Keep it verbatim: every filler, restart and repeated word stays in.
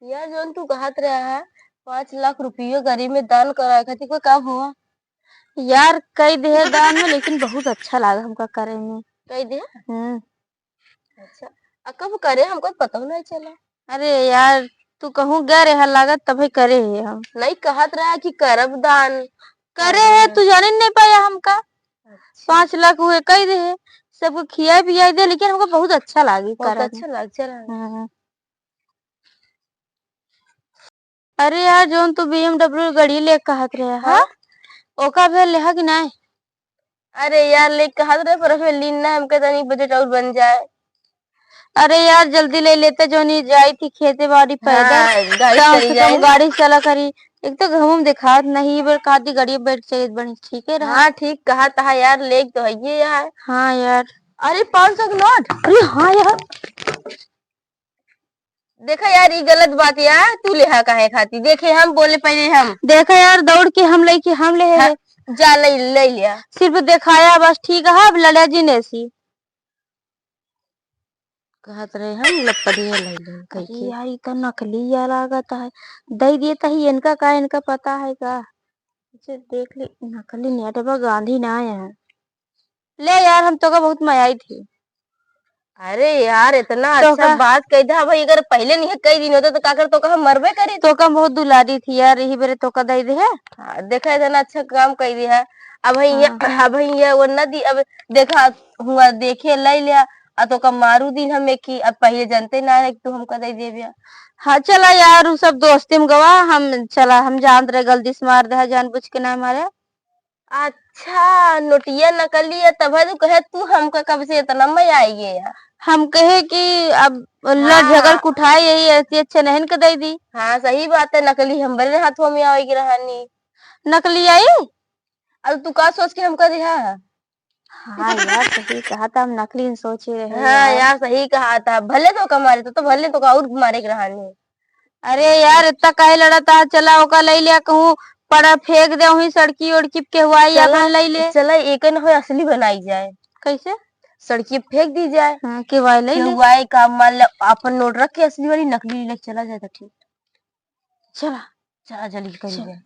यार, जौन तू कहत रहा है, पाँच लाख रुपयो गरीब में दान कराए खातिर, कोई काम हुआ? यार, कई देहे दान में, लेकिन बहुत अच्छा लागा हमका करे में। कई देहे? हम्म। अच्छा, आ कब करे, हमको पता नहीं चला। अरे यार, तू कहूँ गए रहे लागत, तभी करे है हम। नहीं, कहत रहा कि करब दान। करे है, हाँ। तू जाने नहीं पाया हमका। अच्छा। पाँच लाख हुए कई देहे, सबको खियाए पियाए दे, लेकिन हमको बहुत अच्छा लागे बहुत करे में। अच्छा लाग, चला। हम्म। अरे यार, जौन तू B M W गड़ी ले कहत रहे, हाँ? हाँ? ओका भेल लेहा कि नाय? अरे यार, ले कहत रहे, पर अबे लीन ना, हमके तनी बजट और बन जाए। अरे यार, जल्दी ले लेते, जौन ई जाई थी खेते बाड़ी पैदल, हाँ, गाड़ी कम चली से कम जाए। गाड़ी चला करी। एक तो घूम दिखात नहीं, ई बेर कहती गाड़ी बैठ चलित बनी, ठीक है रहा। हाँ, ठीक कहत है यार, ले तो है ये यार। हाँ यार। अरे, पाँच सौ के नोट। अरे हाँ यार। देखा यार, ई गलत बात यार, तू लेहा काहे खाती? देखे हम बोले पहले हम। देखा यार, दौड़ के हम लेके हम ले हाँ, है। जा ले, ले लिया। सिर्फ देखाया बस, ठीक है, अब लड़ा जी ने सी। कहत रहे हम लपड़िया ले लें कह अरे के। यार, ई तो नकली या लागत है। दे दिए तो ही इनका का, इनका पता है का? अच्छा, देख ले, नकली नेट बा, गांधी ना आए हैं। ले यार, हम तोका बहुत मयाई थी। अरे यार, इतना तो अच्छा का? बात कह दा भाई, अगर पहले नहीं कह दिन होता तो काकर तोका हम मरबे करी। तोका हम बहुत दुलारी थी यार, यही बेरे तोका दे दे है। हाँ, देखा इतना अच्छा काम कह दिया। अब भैया, हाँ। अब भैया वो न दी, अब देखा हुआ देखे ले लिया, आ तोका मारू दिन हमें कि अब पहले जानते ना है कि तू हमका दे देबे। हाँ, चला यार, उ सब दोस्ती में गवा, हम चला, हम जानत रहे गलती से मार दे है, जानबूझ के ना मारे। अच्छा, नोटिया नकली है, तब है तू कहे तू हमका कब से इतना मया आई गया। हम कहे कि अब लड़ हाँ। झगड़ कुठाए यही ऐसी अच्छे नहीं के दे दी। हाँ, सही बात है, नकली हमरे हाथों में आवे के रहनी। नकली आई? अब तू का सोच के हमका दिहा है? हाँ यार, सही कहा था, हम नकली सोचे रहे हाँ यार। यार, सही कहा था, भले तोका मारे तो, तो भले तोका और मारे के रहनी। अरे यार, इतना काहे लड़ा था? चला ओका ले लिया, कहूँ पड़ा फेंक दे वहीं सड़की उड़की पे, केहू आई चला, अपन ले ले। चला, एक न हो असली बनाई जाए। कैसे? सड़की पे फेंक दी जाए। हाँ, केहू आई ले ले। केहू आए का, मान ले अपन नोट रख के असली वाली नकली ले चला जाए तो ठीक। चला। चला जल्दी करी चल। जाए।